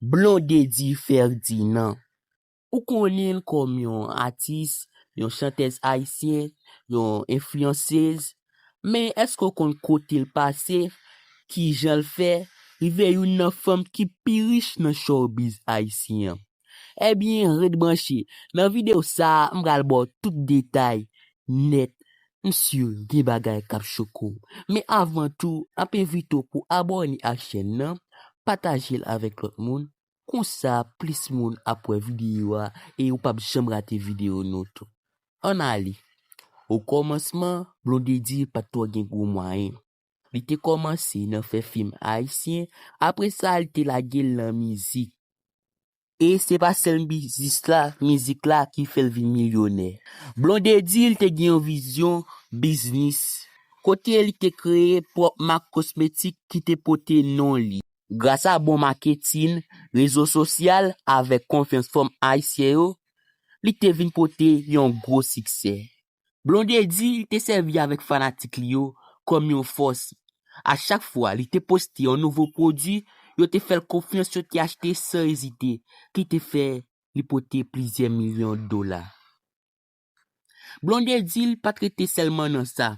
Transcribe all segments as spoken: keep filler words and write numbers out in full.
Blondedy Ferdinand. Ou konnen l kòm yon atis, yon chantèz ayisyen, yon enfliyansèz, men èske w konn kote l pase, kijan l fè, rive youn nan fanm ki pi rich nan showbiz ayisyen an? Ebyen, ret branche. Nan videyo sa a, m pral ba w tout detay nèt. M si gen bagay k ap choke w. Men avan tou, m ap envite w pou abòne ak chèn nan, pataje l avèk lòt moun. Konsa, plis moun ap wè videyo a e ou p ap janm rate videyo nou tou. Ann ale. Okòmansman, Blondedy pa t twò gen gwo mwayen. Li te kòmanse nan fè fim ayisyen, apre sa, li te lage l nan mizik. E se pa sèl biznis la, mizik la ki fè l vin milyonè. Blondedy, li te gen yon vizyon biznis, kote li te kreye pwòp mak kosmetik ki te pote non li. Gras a bon maketin, rezo sosyal avèk konfyans fanm ayisyen yo, li te vin pote yon gwo siksè. Blondedy, li te sèvi avèk fanatik li yo kòm yon fòs. A chak fwa li te poste yon nouvo pwodui, yo te fè l konfyans, yo te achte san ezite, ki te fè li pote plizyè milyon dola. Blondedy, li pa t rete sèlman nan sa.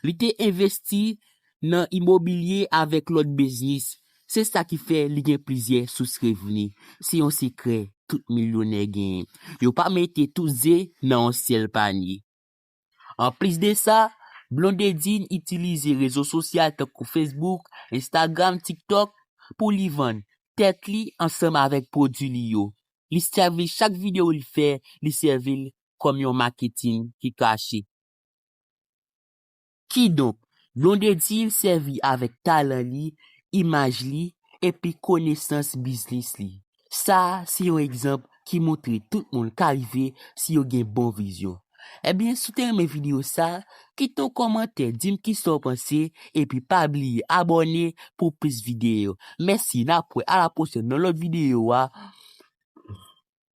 Li te envesti nan imobilye avèk lòt biznis. Se sa ki fè li gen plizyè sous revni. Se yon sekrè tout milyonè genyen. Yo pa mete tout ze nan yon sèl panye. Anplis de sa, Blondedy itilize rezo sosyal tankou Facebook, Instagram, TikTok pou li vann tèt li ansanm avèk pwodui li yo. Li sèvi chak videyo li fè, li sèvi l kòm yon maketin ki kache. Kidonk, Blondedy sèvi avèk talan li, imaj li, epi konesans biznis li. Sa a se yon egzanp ki montre tout moun ka rive si yo gen bon vizyon. Ebyen, si w te renmen videyo sa a, kite yon kòmantè, di m kisa w panse, epi pa bliye abòne pou plis videyo. Mèsi, n ap wè a la pwochèn nan lòt videyo a.